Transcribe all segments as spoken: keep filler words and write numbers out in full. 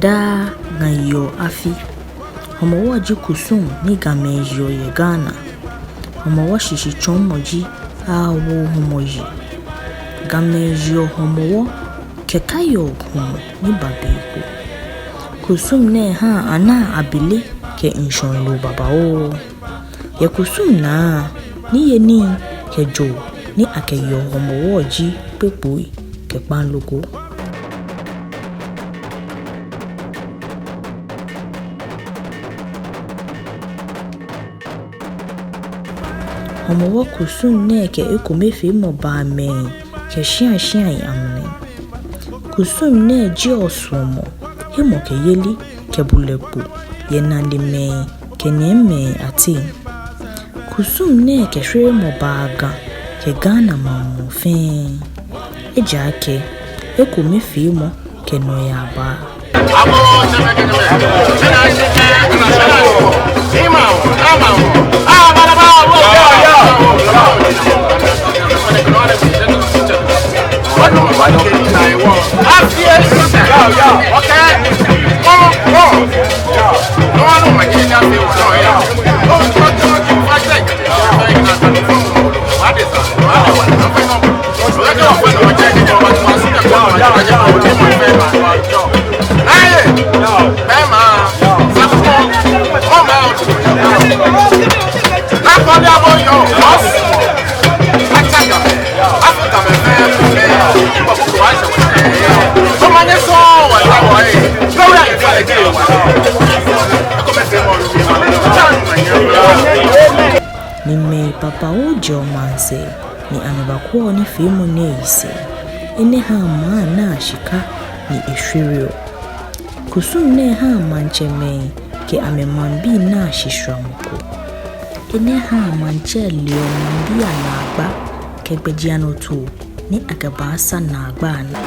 Daa Ga yeɔ afi. Hɔmɔwɔ ji kusum ni Gamɛi yeɔ yɛ Ghana. Hɔmɔwɔ shishitsɔɔmɔ ji Awo Hɔmɔ yi. Gamɛi yeɔ Hɔmɔwɔ kɛkaiɔ hɔmɔ ni ba be ko. Kusum nɛɛ haa anaa abele kɛ ŋshɔŋ loo babaoo. Yɛ kusum naa, niyenii kɛ joo ni akɛyeɔ Hɔmɔwɔ ji kpekpoi kɛ kpanlogo. Hɔmɔwɔ kusum nɛɛ kɛ ekomefeemɔ baa mɛi kɛ shiaishiai amli. Kusum nɛɛ jieɔ suɔmɔ, hemɔkɛyeli kɛ bulɛ kpo yɛ nanemɛi kɛ nyɛmimɛi ateŋ. Kusum nɛɛ kɛ shweremɔ baa Ga kɛ Ghana maŋ muu fɛɛ. Ejaakɛ ekomefeemɔ kɛ nɔyaa baa. Ni mɛi babaoo jɛɔ maŋsɛɛ ni amɛbakwɛɔ nifeemɔ nɛɛ yisɛɛ. Enɛ haa maŋ naa shika ni eshwereɔ. Kusum nɛɛ haa maŋtsɛmɛi kɛ amɛmaŋbii naa shishramɔ ko. Enɛ haa maŋtsɛ leɔ maŋbii anaagba kɛ gbɛjianɔtoo ni akɛbaasa naagba naa.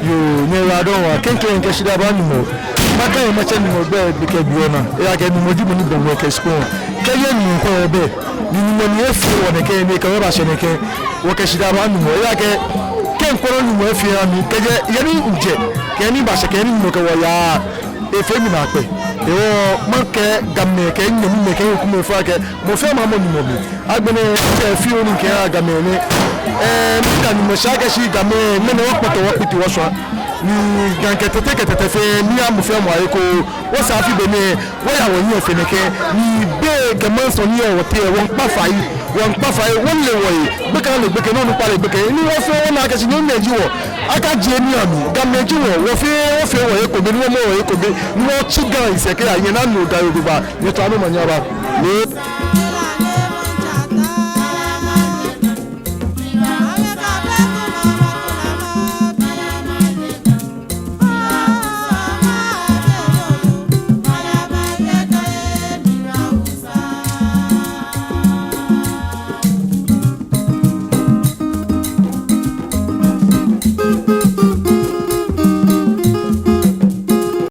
Yoo, nyɛyiwaladɔŋŋ waa, klɛŋklɛŋ kɛ shidaa ba Nyɔŋmɔ. Makɛɛ matsɛ Nyɔŋmɔ gbɛi gbekɛbii anaa. Ejaakɛ Nyɔŋmɔ ji mɔ ni bɔ ŋwɛi kɛ shikpɔŋ. Kɛji Nyɔŋmɔ kɔ wɔ bɛ, ni Nyɔŋmɔ ni efee wɔ nɛkɛ, ni ekɛ wɔ bashɛ nɛkɛ, wɔkɛ shidaa ba Nyɔŋmɔ. Ejaakɛ kɛ ŋkɔlɔ Nyɔŋmɔ efee aha mi, kɛjɛ he ni mijɛ, kɛ he ni mibashɛ, kɛ he ni Nyɔŋmɔ kɛ wɔ yaa, efee mi naakpɛɛ. Hewɔ makɛɛ Gamɛi kɛ nyɛmimɛi kɛ wekumɛi fɛɛ akɛ mɔ fɛɛ mɔ amɔ Nyɔŋmɔ mli. Agbɛnɛ, kɛ fioo ni mikɛha Gamɛi nɛ. Ɛɛ, mida Nyɔŋmɔ shi akɛ shi Gamɛi, mɛni wɔkpɔtɔ wɔkpiti wɔshwa. Ni Ga kɛ Tɛte kɛ Tɛtɛ fɛɛ, miiha mɔ fɛɛ mɔ ahe ko. Wɔsɛɛ afi be nɛɛ, wɔya wɔhiɛ fe nɛkɛ. Ni be kɛ maŋsɔ ni yɔɔ wɔteŋ, wɔmiikpa fai, wɔmiikpa fai, wɔle wɔhe. Gbekɛ le gbekɛ, ni onukpa le gbekɛ. Ni wɔfɛɛ wɔna akɛ shi nyɛmimɛi ji wɔ. Akajie nii amli, Gamɛi ji wɔ, wɔfɛɛ, wɔfee wɔhe ekome, ni wɔmɔ wɔhe ekome, ni wɔtsi Ga yisɛɛ kɛya hiɛ ni anu Ga yoo jogbaŋŋ, nyɛtswaa ni omanye aba. Yoo.